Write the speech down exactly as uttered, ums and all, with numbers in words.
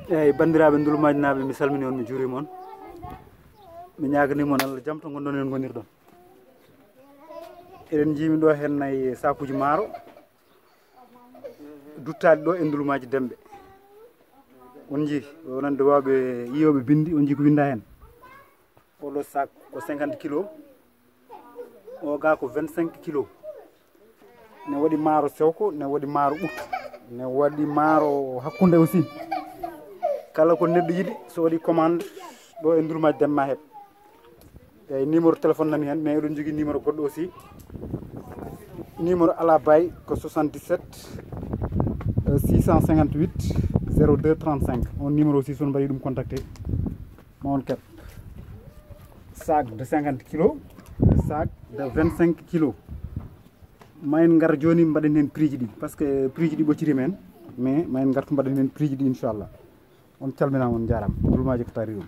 Eyyi, banndiraaɓe Ndulumaaji naaɓe, mi salmini on, mi juuriima on. Mi ñaaganiima on Allah jam to ngonɗon en ngonirɗon. Eɗen njiimi ɗo heen nay saakuuji maaro duttaaɗi ɗo e Ndulumaaji Demɓe. On njii, wonande waawɓe yiyooɓe binndi, on njii ko winnda heen. Oɗo sac ko cinquante kilos, o ga ko vingt-cinq kilos. Ne waɗi maaro sewko, ne waɗi maaro ɓuttu, ne waɗi maaro hakkunde aussi. Kala ko neɗɗo yiɗi, so waɗi commande ɗo e Ndulumaaji Demɓe ma heɓ. Eyyi, numéro téléphone nani heen, mais eɗen jogii numéro goɗɗo aussi. Numéro Alaa Baye ko soixante-dix-sept, euh, six cent cinquante-huit, zéro deux trente-cinq. On numéro aussi, so on mbaɗi ɗum contacté, ma on keɓ. Sac de cinquante kilos, sac de vingt-cinq kilos. Ma en ngar jooni mbaɗen heen prix ji ɗi, parce que prix ji ɗi ɓoccitiima heen, mais ma en ngartu mbaɗen heen prix ji ɗi, inchallah. On calminaama, on njaaraama. Ndulumaaji ko taari ɗum.